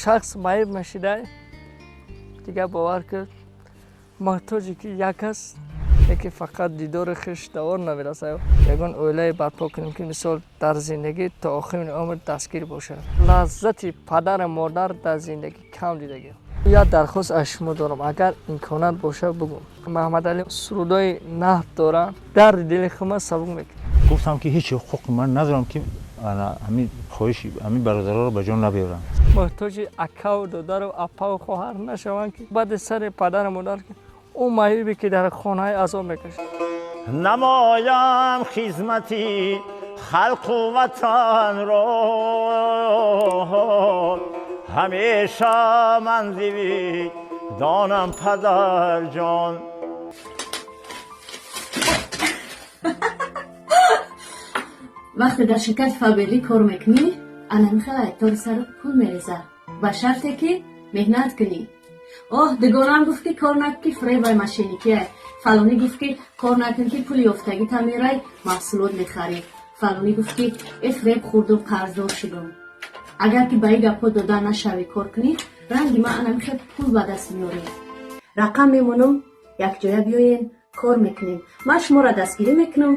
Шахс маиб мешидай, дигар бовар кард, муҳтоҷе ки як аст, яке фақат дидори хеш давор намерасад. Ягон оилае барпо кунем, ки мисол дар зиндагӣ то охири умр дастгир бошад. Лаззати падару модар дар зиндагӣ кам дидагӣ. Як дархост аз шумо дорам, агар имконият бошад, бугум. Маҳмадалӣ сурудои наҳд дорам, дарди дили хума сабук мекунад. Гуфтам, ки ҳеҷ ҳуқуқи ман надорам, ки ҳамин хоҳиши ҳамин бародараро ба ҷон набиёрам. Муҳтоҷи акаву додару апаву хоҳар нашаванд, ки баъди сари падару модар, ки ӯ маъюбе, ки дар хонаи азоб мекашад. Намоям хизмати халқу ватанро, ҳамеша манзили донам, падарҷон. Вақте дар ширкати Фаберлик кор мекунӣ, анамихел айтори сару пул мереза, ба шарте ки меҳнат кунӣ. Оҳ, дугонам гуфт, ки кор накун, ки фиребай, мошенникия. Фалонӣ гуфт, ки кор накун, ки пули ёфтагита мерай, маҳсулот мехарӣ. Фалонӣ гуфт, ки э, фиреб хӯрдум, қарздор шудум. Агар ки ба ин гапҳо дода нашавӣ, кор кунӣ, ранги ман анамихел пул ба даст меорӣ. Рақам мемонам, якҷоя биёен, кор мекунем, ман шуморо дастгирӣ мекунам.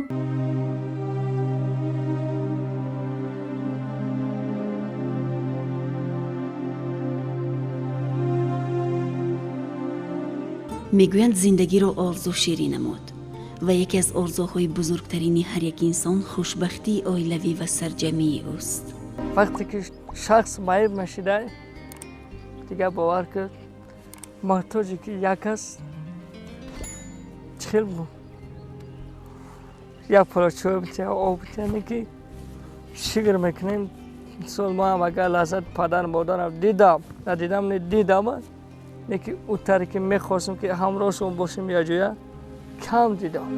Мегӯянд, зиндагиро орзу ширин намуд ва яке аз орзуҳои бузургтарини ҳар як инсон хушбахтии оилавӣ ва сарҷамии ӯст. Вақте ки шахс маиб мешидай, дигар бовар кард, муҳтоҷе ки як аст, чӣ хел як пора чой битя, об битя, ки шикр мекунем. Мисол, ман агар лаззати падару модарам дидам, надидам, не дидам, не ки ӯ таре ки мехостем, ки ҳамроҳшон бошем якҷоя, кам дидам.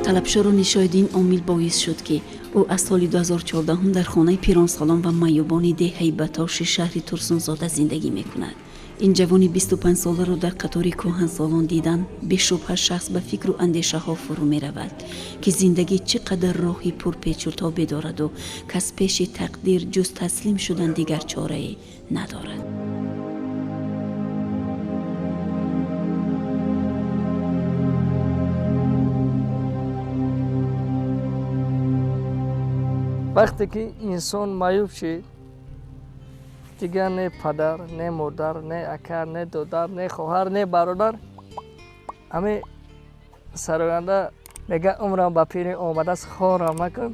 Талабшоро нишояд ин омил боис шуд, ки ӯ аз соли 2014 дар хонаи пиронсолон ва маъюбони деҳаи Батоши шаҳри Турсунзода зиндагӣ мекунад. Ин ҷавони 25-соларо дар қатори кӯҳансолон дидан, бешубҳа, шахс ба фикру андешаҳо фурӯ меравад, ки зиндагӣ чӣ қадар роҳи пурпечутобе дораду кас пеши тақдир ҷуз таслим шудан дигар чорае надорад. Вақте ки инсон маъюб шид, дигар не падар, не модар, не ака, не додар, не хоҳар, не бародар. Ҳамин сароянда мега: «Умрам ба пирӣ омадааст, хорам макун,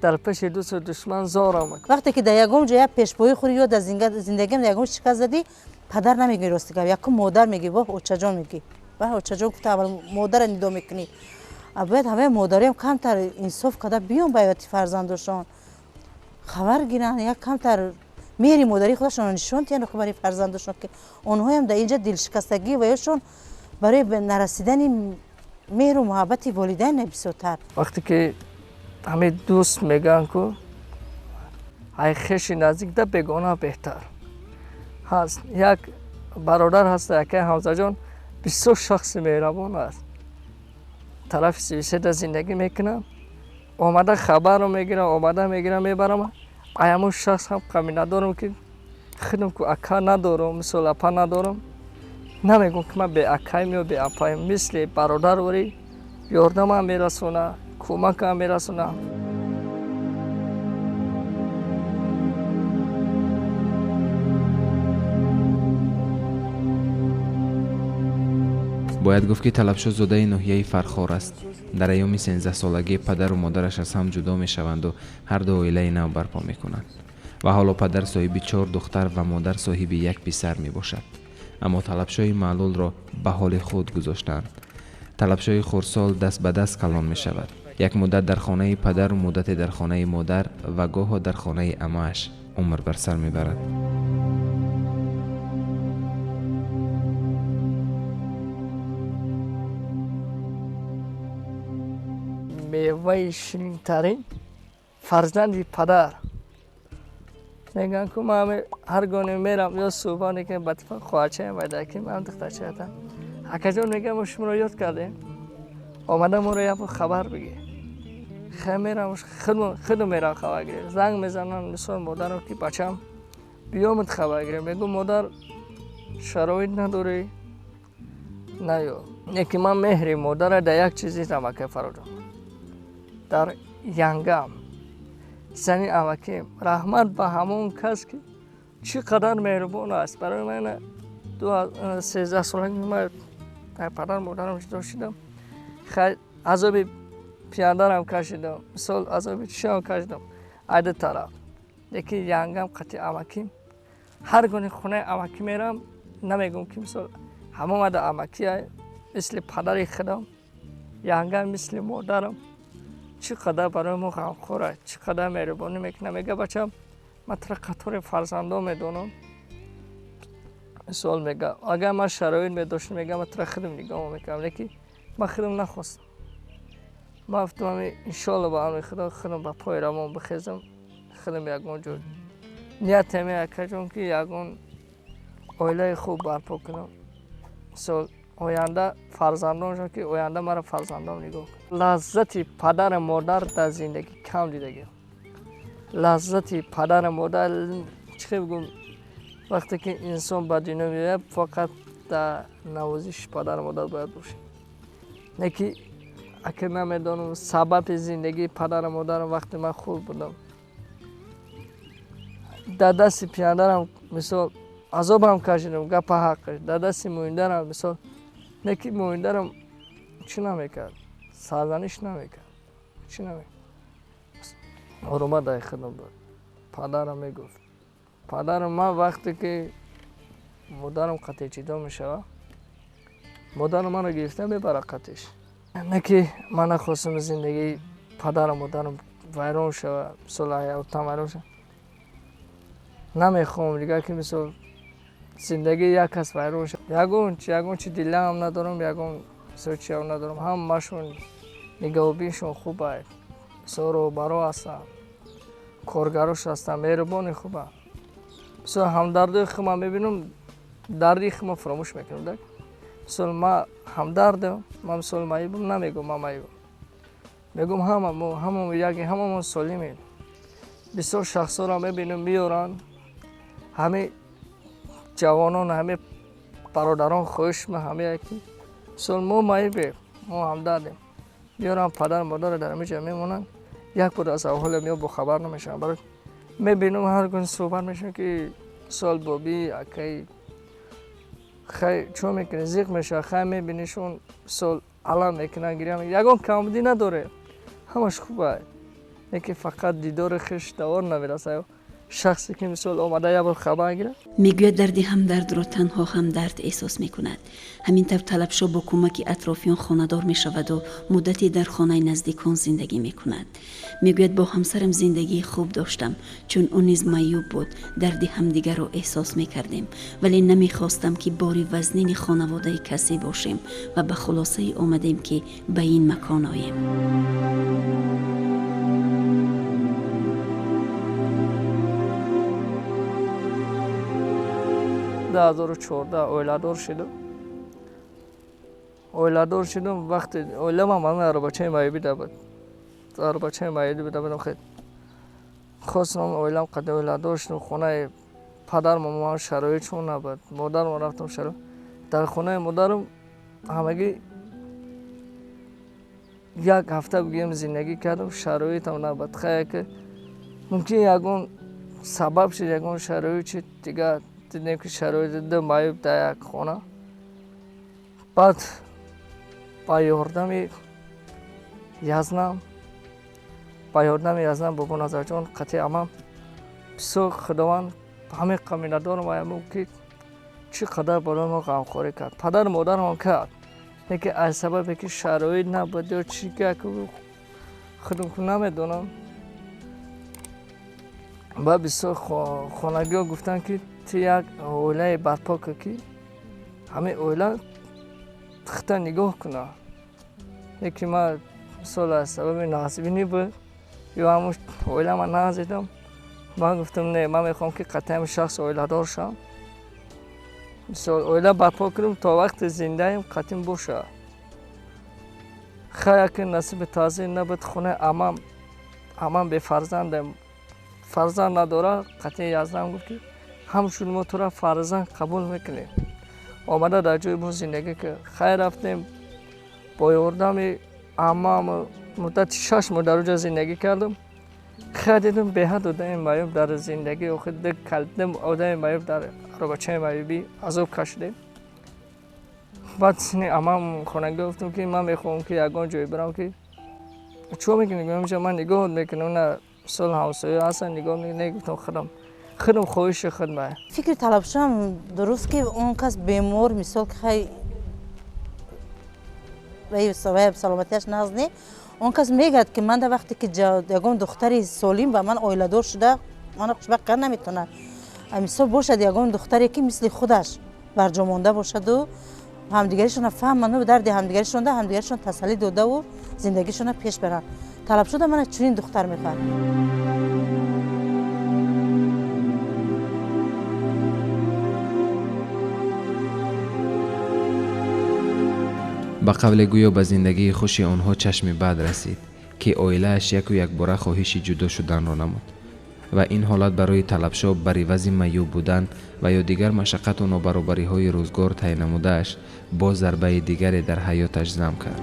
дар пеши дӯсту душман зорам макун». Вақте ки дар ягон ҷо як пешпоӣ хӯрӣ ё дар зиндагиам дар ягон шикаст задӣ, падар намегӯӣ, рости гап, якум модар мегӯӣ. Воҳ, очаҷон мегӯӣ, ваҳ, очаҷон гуфта аввал модара нидо мекунӣ. Бояд ҳамаи модариам камтар инсоф карда биён, ба ҳаёти фарзандошон хабар гиранд, як камтар меҳри модарии худашонро нишон диҳанд барои фарзандошон, ки онҳоям дар инҷа дилшикастагӣ ва ёшон барои нарасидани меҳру муҳаббати волидайн бисёртар. Вақте ки ҳамин дӯст мегӯянд, ку ай хеши наздик да бегона беҳтар ҳаст. Як бародар ҳаст, якай Ҳамзаҷон, бисёр шахси меҳрабон аст, тарафи сивиседа зиндагӣ мекунам, омада хабарро мегирам, омада мегирам, мебарам. Ай ҳамон шахс ҳам қами надорам, ки худам ку ака надорам, мисол, апа надорам. Намегӯм, ки ман беакаем ё беапаем, мисли бародар ворӣ ёрдамам мерасона, кӯмакам мерасона. Бояд гуфт, ки Талабшо зодаи ноҳияи Фархор аст. Дар айёми 13-солагӣ падару модараш аз ҳам ҷудо мешаванду ҳарду оилаи нав барпо мекунанд ва ҳоло падар соҳиби чор духтар ва модар соҳиби як писар мебошад. Аммо Талабшои маълулро ба ҳоли худ гузоштаанд. Талабшои хурдсол даст ба даст калон мешавад. Як муддат дар хонаи падару муддате дар хонаи модар ва гоҳо дар хонаи амааш умр бар сар мебарад. Меваи ширинтарин фарзанди падар мегӯянд ку. Ман ҳар гоне мерам ё суҳбат мекунем ба тифа, хоҳарчаям вайдаки, ман духтарчаятам. Акаҷон мегӯям, мо шуморо ёд кардем, омада моро як бор хабар бигир. Хай мерам, худам мерам хабар гирем. Занг мезанам мисол модарам ки бачам биёмад хабар гирем. Мегӯ модар шароит надорӣ, наё. Не ки ман меҳри модара дар як чиз дидам, акай Фарҳодҷон, дар янгам зани амаким. Раҳмат ба ҳамон кас ки чӣ қадар меҳрубон аст барои ман. 13 солагӣ ман падар модарам ҷудо шудам. Хай азоби пияндарам кашидам, мисол азоби чиам кашидам айду тараф. Лекин янгам қатъи амаким, ҳар гоҳи хонаи амакӣ мерам, намегӯм ки мисол ҳамомада амакия мисли падари худам, янгам мисли модарам. Чӣ қадар барои мо ғамхор аст, чӣ қадар меҳрубонӣ мекунад. Мега бачам, ман тура қатори фарзандон медонам. Мисол мега, агар ман шароит медоштам, мега ман тура худам нигоҳ мекардам, лекин ман худам нахостам. Ман гуфтам иншоалло ба амри Худо худам ба пои равон бихезам, худам ягон ҷо ниятам акаҷон ки ягон оилаи хуб барпо кунам. Мисол оянда фарзандоншон ки оянда маро фарзандон нигоҳ кунад. Лаззати падару модар дар зиндагӣ кам дидагиам. Лаззати падару модар чӣ хел бигӯм, вақте ки инсон ба дунё меояд, фақат дар навозиши падару модар бояд бошад. Не ки ака намедонам сабаби зиндагии падару модарам вақте ман хурд будам. Дар дасти пияндарам мисол азобам кашидам, гапа ҳаққаш. Дар дасти муиндарам мисол, не ки муиндарам чӣ намекард, сарзаниш намекард, чӣ намекард. Ҳурмат дар худам буд. Падарам мегуфт. Падарам ман вақте ки модарам қатъи ҷудо мешавад, модарам маро гирифта мебарад қатъиш. Не ки ман нахостам зиндагии падару модарам вайрон шавад, мисол ҳаётам вайрон шавад. Намехоҳам дигар ки мисол зиндагии як кас вайрон шавад. Ягон чи дилаам надорам, ягон мисол чиам надорам. Ҳамашон нигаҳбиншон хуб аст. Мисол роҳбаро ҳастанд, коргарош ҳастанд, меҳрубони хубанд. Мисол ҳамдардои худам мебинам, дарди худам фаромӯш мекунам. Мисол ман ҳамдардам, ман мисол маибам, намегӯм ман маибам. Мегӯм ҳама мо яке, ҳама мо солимем. Бисёр шахсҳоро мебинам меоранд, ҳамаи ҷавонон, ҳамаи бародарон хоҳиш ма ҳама яке. Мисол мо маибем, мо ҳамдардем. Меоранд падару модарро дар ҳамин ҷо мемонанд, як бор аз аҳволи мео бохабар намешаванд. Барои мебинам ҳар гуна суҳбат мешавам ки мисол боби акай хай чо мекунӣ, зиқ мешавад, хай мебинишон мисол алам мекунанд, гиря мекунанд. Ягон камбудӣ надорем, ҳамаш хуб аст. Лекин фақат дидори хеш давор намерасад. Шахсе ки мисол омада як бор хабар гирад. Мегӯяд дарди ҳамдардро танҳо ҳамдард эҳсос мекунад. Ҳамин тавр Талабшо бо кӯмаки атрофиён хонадор мешаваду муддате дар хонаи наздикон зиндагӣ мекунад. Мегӯяд бо ҳамсарам зиндагии хуб доштам, чун ӯ низ маъюб буд, дарди ҳамдигарро эҳсос мекардем, вале намехостам ки бори вазнини хонаводаи касе бошем ва ба хулосае омадем ки ба ин макон оем. Ду ҳазору чордаҳ оиладор шудам. Оиладор шудам, вақте оиламам ман арабачаи маъюбӣ буд. Арабачаи маъюбӣ будам, хел хостам оилам қади оиладор шудам. Хонаи падарам ман шароитшон набуд. Модарам рафтам шароит. Дар хонаи модарам ҳамагӣ як ҳафта бигӯем зиндагӣ кардам, шароитам набуд. Хай ки мумкин ягон сабаб шуд, ягон шароит шуд, дигар дидем ки шароити ду маъюб дар як хона. Баъд ба ёрдами язнам, ба ёрдами язнам бобо Назарҷон қатъи амам бисёр Худованд ҳамин қаминадорам ва ки чӣ қадар барои мо ғамхорӣ кард. Падару модарам кард, лекин аз сабабе ки шароит набуд ё чӣ худам намедонам. Баъд бисёр хонагиҳо гуфтанд ки ту як оилае барпо кун ки ҳамин оила худта нигоҳ кунад. Лекин ман мисол аз сабаби насибинӣ буд ё ҳамон оила ман назидам. Ман гуфтам не, ман мехоҳам ки қатъи ҳамин шахс оиладор шавам. Мисол оила барпо кунем то вақти зиндаем қатим боша. Хай аки насиби таъзир набуд, хонаи амам, амам бефарзандем, фарзанд надора, қатъи яздам гуфт ки ҳамчун мо тура фарзанд қабул мекунем. Омада дар ҷои мо зиндагӣ кард. Хай рафтем бо ёрдами амам муддати 6 моҳ дар оҷа зиндагӣ кардам. Хай дидам беҳад одами маъюб дар зиндагӣ, охир дим одами маъюб дар аробачаи маъюбӣ азоб кашидем. Баъд сини амам хонагӣ гуфтам ки ман мехоҳам ки ягон ҷое бирам ки чико мекунӣ? Гуфтам ман нигоҳ мекунам, на сол ҳамсоя ҳастан нигоҳ мекунам. Гуфтам худам хоҳиши худам. Фикри талабшам дуруст ки он кас бемор, мисол ки хай вай саломатиаш нағз не, он кас мегӯяд ки ман дар вақте ки ягон духтари солим ба ман оиладор шуда мана хушбахт карда наметавонад. Мисол бошад ягон духтаре ки мисли худаш барҷо монда бошаду ҳамдигаришона фаҳману дарди ҳамдигаришонда ҳамдигаришон тасаллӣ додаву зиндагишона пеш баранд. Талаб шуда мана чунин духтар мехоҳад. Ба қавле гӯё ба зиндагии хуши онҳо чашми бад расид ки оилааш яку якбора хоҳиши ҷудо шуданро намуд ва ин ҳолат барои талабшо бар ивази маъюб будан ва ё дигар машаққату нобаробариҳои рӯзгор тай намудааш боз зарбаи дигаре дар ҳаёташ зам кард.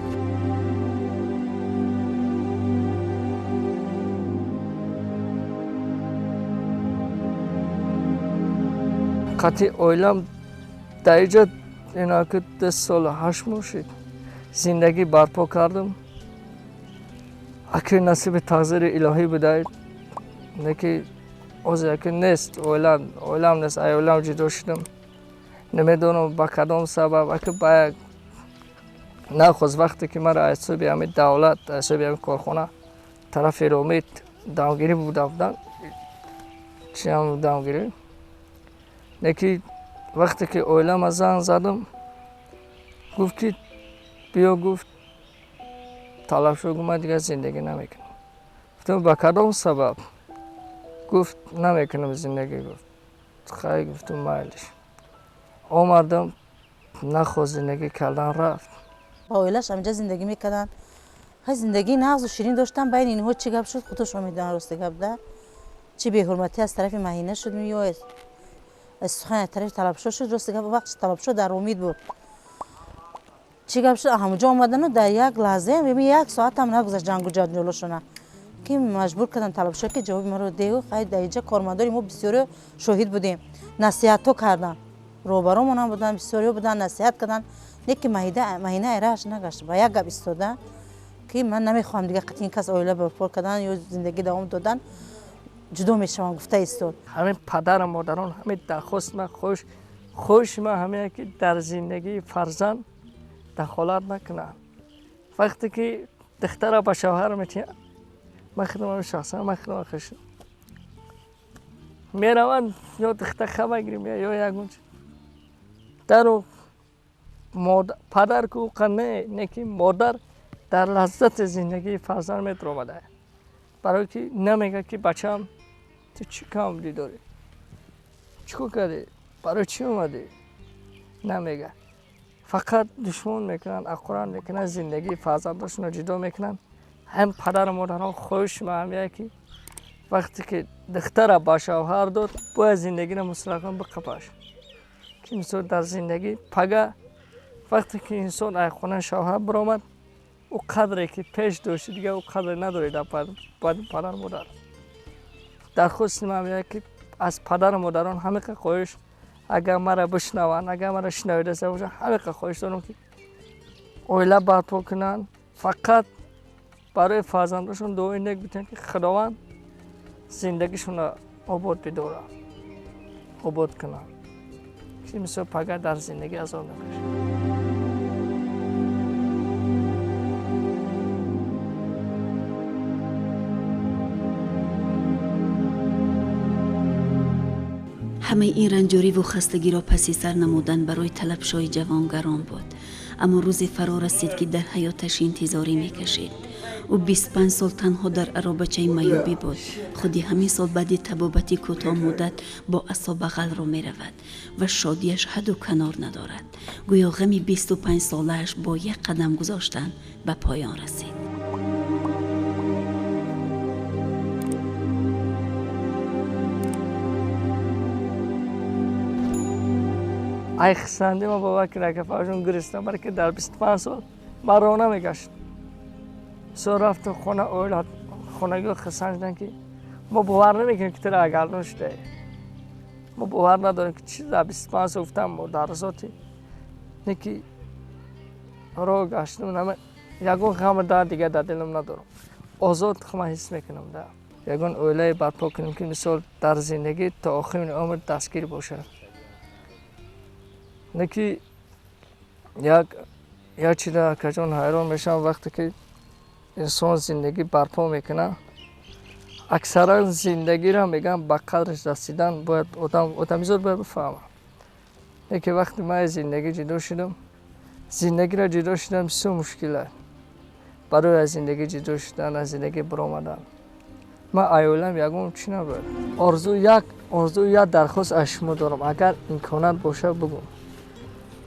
Қатъи оилам дар иҷа инаки 2 солу 8 моҳ шуд зиндагӣ барпо кардам. Аки насиби тақдири илоҳӣ буда, не ки ҳозир аки нест, оилам нест, ай оилам ҷудо шудам. Намедонам ба кадом сабаб, аки ба як нахост вақте ки маро аз ҳисоби ҳамин давлат, аз ҳисоби ҳамин корхона тарафи Ромит дамгирӣ буда буданд, чиам дамгирӣ. Не ки вақте ки оилама занг задам, гуфт ки биё, гуфт талаб шуд, гуфт ман дигар зиндагӣ намекунам. Гуфтам ба кадом сабаб? Гуфт намекунам зиндагӣ, гуфт. Хай, гуфтам майлиш. Омадам, нахост зиндагӣ кардан, рафт. Ба оилаш ҳамҷа зиндагӣ мекарданд. Хай зиндагии нағзу ширин доштан, байни инҳо чӣ гап шуд, худошон медонанд рости гап да. Чӣ беҳурматӣ аз тарафи Маҳина шуд ё аз сухан аз тарафи талабшо шуд, рости гап вақт талабшо дар умид буд. Чӣ гап шуд, ҳамҷо омадану дар як лаҳза, як соатам нагузашт ҷангу ҷанҷолошона ки маҷбур карданд талабшо ки ҷавоби маро деҳу. Хай дар инҷа кормандори мо бисёриё шоҳид будем, насиҳатҳо карданд, роҳбаромонам буданд, бисёриё буданд, насиҳат карданд. Не ки Маҳина айрааш нагашт, ба як гап истода ки ман намехоҳам дигар қатъи ин кас оила барпо кардан ё зиндагӣ давом додан, ҷудо мешавам гуфта истод. Ҳамин падару модарон ҳамин дархости ман, хоҳиши ман ҳамин ки дар зиндагии фарзанд дахолат накунанд. Вақте ки духтара ба шавҳар метиҳанд, ман худам шахсан ман худам хушам мераванд, ё духтар хаба гирим ё ягон чи. Дару падар ку не, не ки модар дар лаззати зиндагии фарзанд метаромада, барое ки намегӯяд ки бачаам ту чӣ камбудӣ дорӣ, чӣ кор кардӣ, барои чӣ омадӣ, намегӯяд. Фақат душмон мекунанд, ақуран мекунанд, зиндагии фарзандошонро ҷудо мекунанд. Ҳам падару модарон хоҳиши ман ҳамия ки вақте ки духтара ба шавҳар дод, бояд зиндагиро мустақим биқапаш, ки мисол дар зиндагӣ пага вақте ки инсон аз хона шавҳар биромад, ӯ қадре ки пеш дошти дигар ӯ қадре надоред дар падару модар. Дархости ман ҳамия ки аз падару модарон ҳамиқа хоҳиш, агар маро бишнаванд, агар маро шунавидаста бошанд, ҳамиқа хоҳиш дорам ки оила барпо кунанд, фақат барои фарзандошон дуои нек битиҳанд ки Худованд зиндагишонро обод бидорад, обод кунад, ки мисол пага дар зиндагӣ азоб накашад. Ҳамаи ин ранҷориву хастагиро паси сар намудан барои талабшои ҷавон гарон буд, аммо рӯзе фаро расид ки дар ҳаёташ интизорӣ мекашид. Ӯ 25 сол танҳо дар аробачаи маёбӣ буд. Худи ҳамин сол баъди табобати кӯтоҳмуддат бо асо ба ғалро меравад ва шодиаш ҳадду канор надорад. Гӯё ғами 25 солааш бо як қадам гузоштан ба поён расид. Ай хисанди ма бовар кунед, ака Фарҷон, гиристам, балки дар 25 сол ман роҳ намегашт. Бисёр рафтам хона, оила хонагиҳо хисанд шуданд, ки мо бовар намекунем, ки туро агардон шудаe. Мо бовар надорем, ки чи дар 25 сол гуфтам модарзоти не, ки роҳ гаштам, ягон ғам дард дигар дар дилам надорам. Озод хума ҳис мекунам. Да ягон оилае барпо кунем, ки мисол дар зиндагӣ то охири умр дастгир бошад. Не ки як чиза, акаҷон, ҳайрон мешавам, вақте ки инсон зиндагӣ барпо мекунад, аксаран зиндагиро мегӯям ба қадраш расидан бояд одамизод бояд бифаҳмад. Не ки вақте ман аз зиндагӣ ҷудо шудам, зиндагиро ҷудо шудан бисёр мушкил аст. Барои аз зиндагӣ ҷудо шудан, аз зиндагӣ баромадан ман аёлам ягон чӣ набуд. Орзу як дархост аз шумо дорам, агар имконат бошад бигӯм.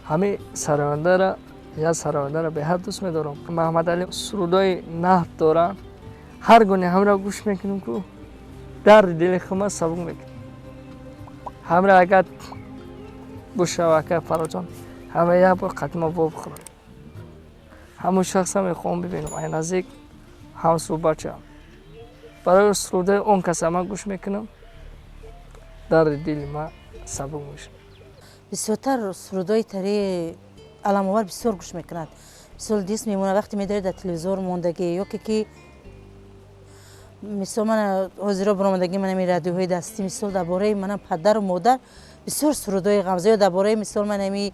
Ҳамин сарояндара, як сарояндара беҳад дӯст медорам. Маҳмадалӣ сурудҳои наҳд дорад. Ҳар гоҳе ҳамро гӯш мекунем, ку дарди дили хума сабук мекунем. Ҳамра агар бошава, ака Фарроҷон, ҳама як бор қатима во бихӯрам. Ҳамон шахсам мехоҳам бибинам, ай наздик ҳамсӯҳбат шавам. Барои сурудҳои он каса ман гӯш мекунам, дарди дили ман сабук мешавад. Бисёртар сурудҳои тари аламовар бисёр гӯш мекунад. Мисол диск мемонад, вақте медоред дар телевизор мондагӣ, ё ки мисол мана ҳозиро баромадагӣ мана ами радиоҳои дастӣ, мисол дар бораи мана падару модар бисёр сурудҳои ғамза, ё дар бораи мисол мана ами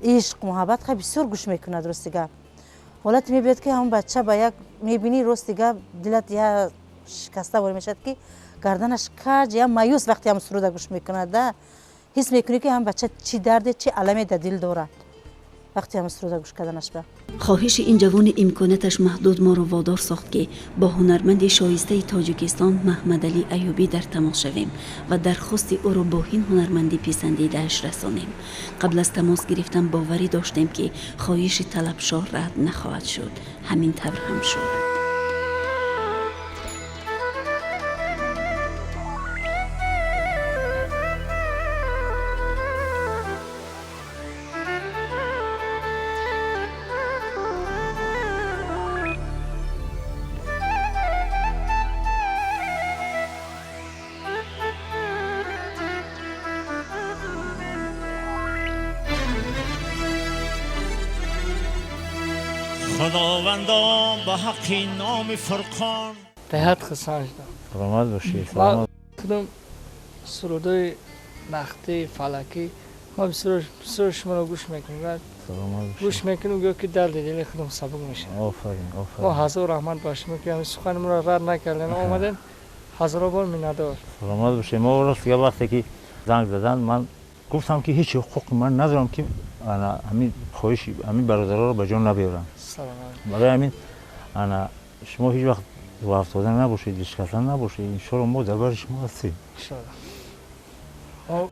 ишқ, муҳаббат хай бисёр гӯш мекунад. Рости гап, ҳолате мебиёд, ки ҳамон бача ба як мебинӣ, рости гап, дилат я шикаста вор мешавад, ки гарданаш каҷ, я маюс вақте ҳамон суруда гӯш мекунад, да ҳис мекунӣ, ки ҳам бача чӣ дарде, чӣ аламе дар дил дорад вақте ҳамон суруда гӯш карданаш ба. Хоҳиши ин ҷавони имконияташ маҳдуд моро водор сохт, ки бо ҳунарманди шоистаи Тоҷикистон Маҳмадалӣ Аюбӣ дар тамос шавем ва дархости ӯро бо ин ҳунарманди писандидааш расонем. Қабл аз тамос гирифтан боварӣ доштем, ки хоҳиши Талабшоҳ рад нахоҳад шуд. Ҳамин тавр ҳам шуд. Худовандон ба ҳаққи номи Фурқон. Беҳад хурсанд шудам. Саломат бошед. Ман худам сурудҳои нахтӣ, фалакӣ ман бисёр шуморо гӯш мекунам. Гӯш мекунам, гӯё ки дарди дили худам сабук мешавад. Офарин, офарин. Мо ҳазор раҳмат ба шумо, ки ҳамин сухани моро рад накардем, омадем. Ҳазоро бор миннатдор. Саломат бошед. Мо рост гап, вақте ки занг заданд, ман гуфтам, ки ҳеҷ ҳуқуқи ман надорам, ки ҳамин хоҳиши ҳамин бародараро ба ҷон набиёрам. Барои ҳамин ана шумо ҳеҷ вақт рӯҳафтода набошед, дилшикаста набошед. Иншоалло мо дар бари шумо ҳастем. Иншоалло. Мо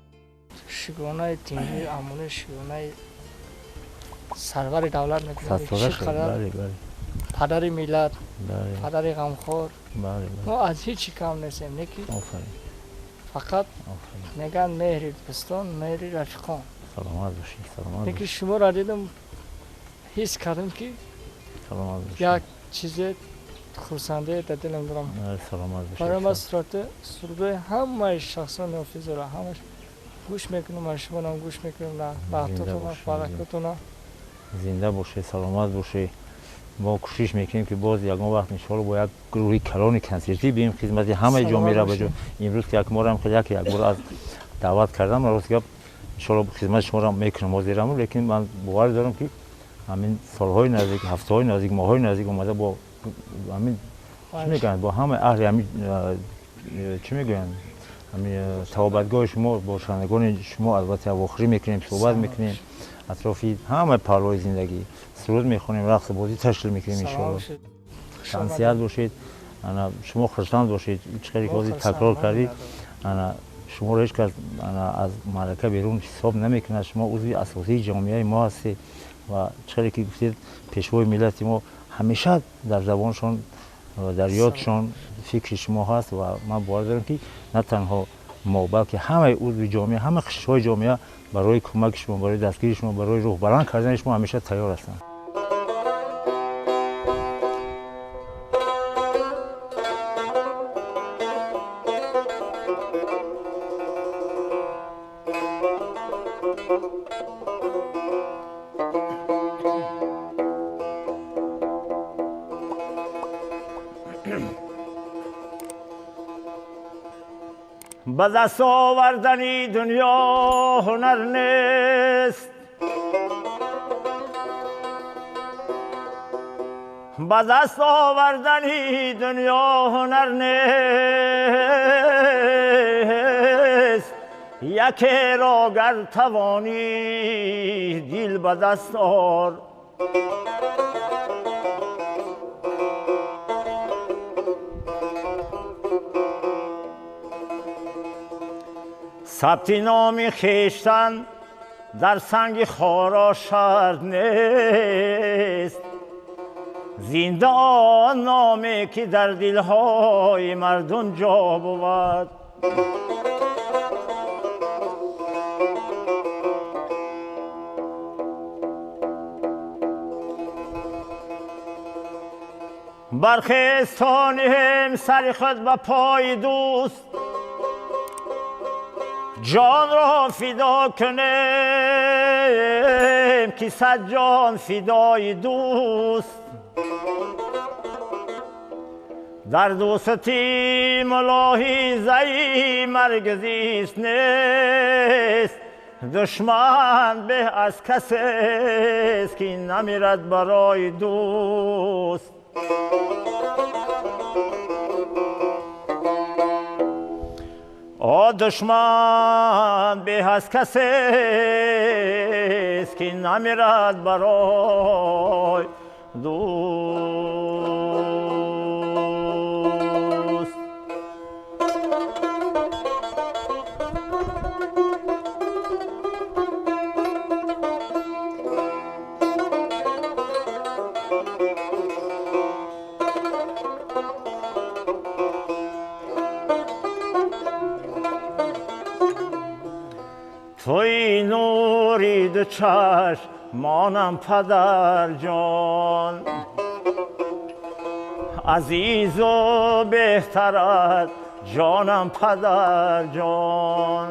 шукронаи тинҷӣ, амони шукронаи сарвари давлат мекунем. Падари миллат, падари ғамхор. Мо аз ҳеҷ чӣ кам нестем, не ки фақат мегӯянд меҳри дӯстон, меҳри рафиқон. Саломат бошед, саломат. Не ки шуморо дидам, ҳис кардам, ки як чизе хурсандие дар дилам дорам. Саломат бошед. Барои ман сурудҳои ҳамаи шахсони ҳофизро ҳамаш гӯш мекунам, аз шумоам гӯш мекунам, наҳтотона, фалакотона. Зинда бошед, саломат бошед. Мо кӯшиш мекунем, ки боз ягон вақт иншоалло бо як гурӯҳи калони консертӣ бием хизмати ҳамаи ҷомеаро ба ҷо. Имрӯз ки як морам хеле як бор аз даъват кардам, рост гап, иншоалло хизмати шуморо мекунам ҳозираму, лекин ман бовар дорам, ки ҳамин солҳои наздик, ҳафтаҳои наздик, моҳҳои наздик омада бо ҳамин чӣ мегӯянд, бо ҳамаи аҳли ҳамин чӣ мегӯянд, ҳамин тавобатгоҳи шумо, бо шунавандагони шумо албатта вохӯрӣ мекунем, суҳбат мекунем атрофи ҳамаи паҳлӯи зиндагӣ, суруд мехонем, рақсу бозӣ ташкил мекунем иншоалло. Тансиҳат бошед, ана шумо хурсанд бошед. Чӣ қадре ки ҳозир такрор кардед, ана шуморо ҳеҷ кас аз маърака берун ҳисоб намекунад. Шумо узви асосии ҷомеаи мо ҳастед ва чӣ қадре ки гуфтед, пешвои миллати мо ҳамеша дар забоншон ва дар ёдшон фикри шумо ҳаст ва ман бовар дорам, ки на танҳо мо, балки ҳамаи узви ҷомеа, ҳама қишрҳои ҷомеа барои кӯмаки шумо, барои дастгирии шумо, барои рӯҳбаланд кардани шумо ҳамеша тайёр ҳастанд. Ба даст овардани дунё ҳунар нест, ба даст овардани дунё ҳунар нест, якеро гар тавонӣ дил ба даст ор. Сабти номи хештан дар санги хоро шарт нест, зинда он номе ки дар дилҳои мардум ҷо бувад. Бархестонем сари худ ба пои дӯст, ҷонро фидо кунем ки сад ҷон фидои дӯст. Дар дӯстӣ мулоҳизаи марг зист нест, душман беҳ аз касест ки намирад барои дӯст. О душман беҳ аз касест ки намирад барои дӯст. Туи нури ду чашмонам падарҷон, азизу беҳтар аз ҷонам падарҷон,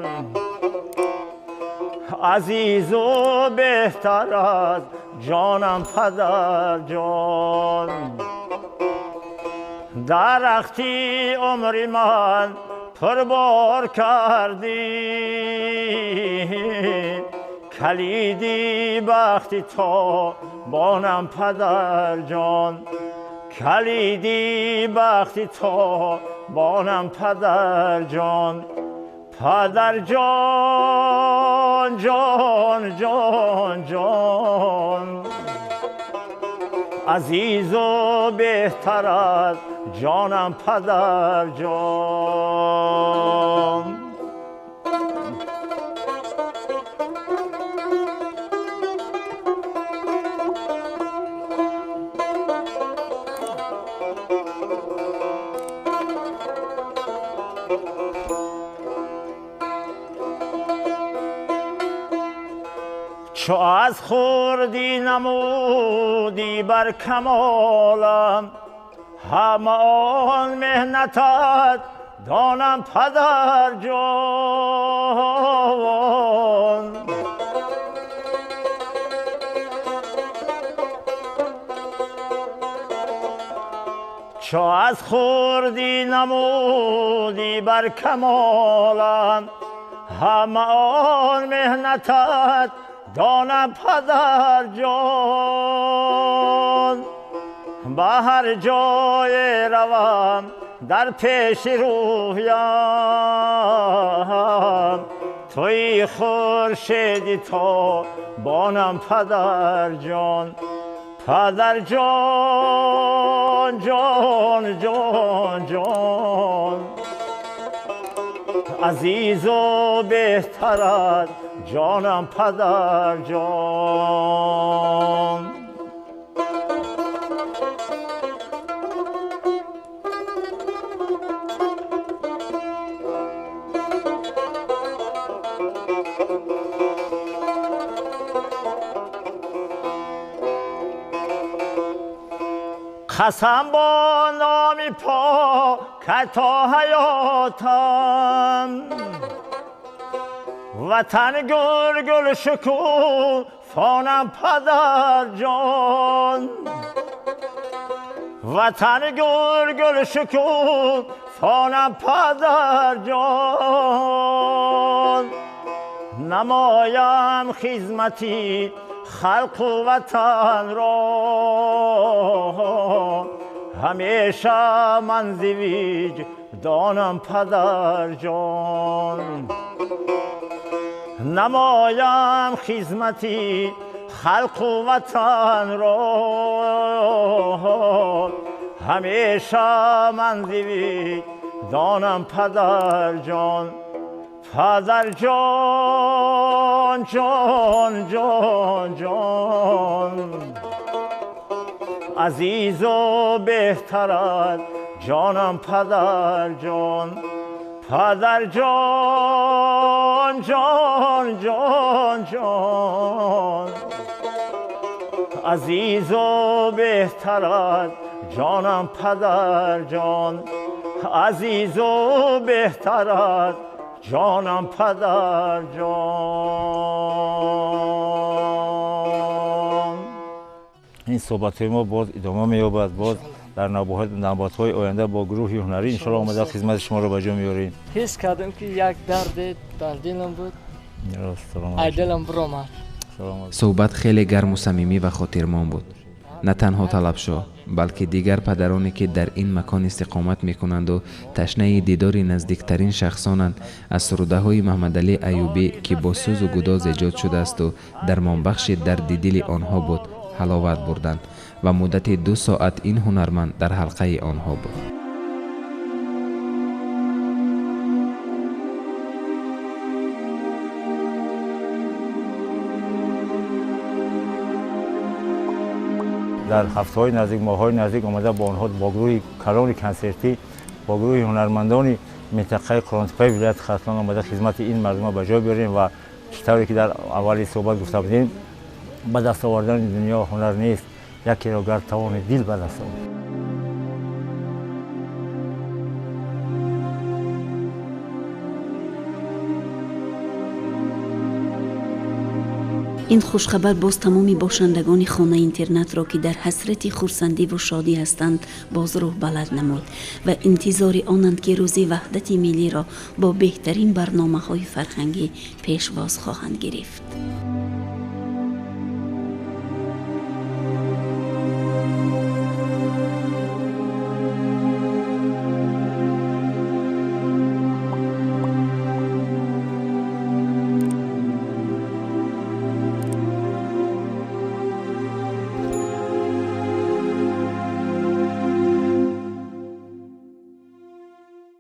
азизу беҳтар аз ҷонам падарҷон. Дарахти умри ман пурбор кардӣ, калиди бахти тобонам падарҷон, калиди бахти тобонам падарҷон. Падарҷон, ҷон, ҷон, ҷон, азизу беҳтар аз ҷонам падарҷон. Чу аз хурдӣ намудӣ бар камолам, ҳама он меҳнатат донам падарҷон. Чу аз хурдӣ намудӣ бар камолам, ҳама он меҳнатат донам падарҷон. Ба ҳар ҷое равам дар пеши рӯям, туи хуршеди тобонам падарҷон. падар ҷон ҷон ҷон ҷон азизу беҳтар аз ҷонам падар ҷон. قسم با نامی پاک تا حیاتم وطن گل گل شکوفانم پدر جان وطن گل گل شکوفانم پدر جان نمایم خدمتی خلق و وطن را همیشه من ز وجدانم پدر جان نمایم خدمتی خلق و وطن را همیشه من ز وجدانم پدر جان پدر جان جان جان جان عزیز و بهتر از جانم پدر جان پدر جان جان جان جان عزیز و بهتر از جانم پدر جان عزیز و بهتر از جانم پدر جان. ин суҳбатҳои мо боз идома меёбад, боз дар навбатҳои оянда бо гурӯҳи ҳунарӣ иншоалло омада хизмати шуморо ба ҷо меорем. Ҳис кардам ки як дарде дар дилам буд, ай дилам биромад. Суҳбат хеле гарму самимӣ ва хотирмон буд. На танҳо Талабшоҳ, балки дигар падароне ки дар ин макон истиқомат мекунанду ташнаи дидори наздиктарин шахсонанд, аз сурудаҳои Маҳмадалӣ Аюбӣ, ки бо сӯзу гудоз эҷод шудаасту дармонбахши дарди дили онҳо буд, ҳаловат бурданд ва муддати 2 соат ин ҳунарманд дар ҳалқаи онҳо буд. Дар ҳафтаҳои наздик, моҳҳои наздик омада бо онҳо бо гурӯҳи калони консертӣ, бо гурӯҳи ҳунармандони минтақаи Қурғонтеппаи вилояти Хатлон омада хизмати ин мардумро ба ҷой биёрем ва чӣ тавре ки дар аввали суҳбат гуфта будем, ба даст овардани дунё ҳунар нест, якеро гар тавони дил ба даст овард. Ин хушхабар боз тамоми бошандагони хонаи интернатро, ки дар ҳасрати хурсандиву шодӣ ҳастанд, боз рӯҳ баланд намуд ва интизори онанд, ки рӯзи ваҳдати миллиро бо беҳтарин барномаҳои фарҳангӣ пешвоз хоҳанд гирифт.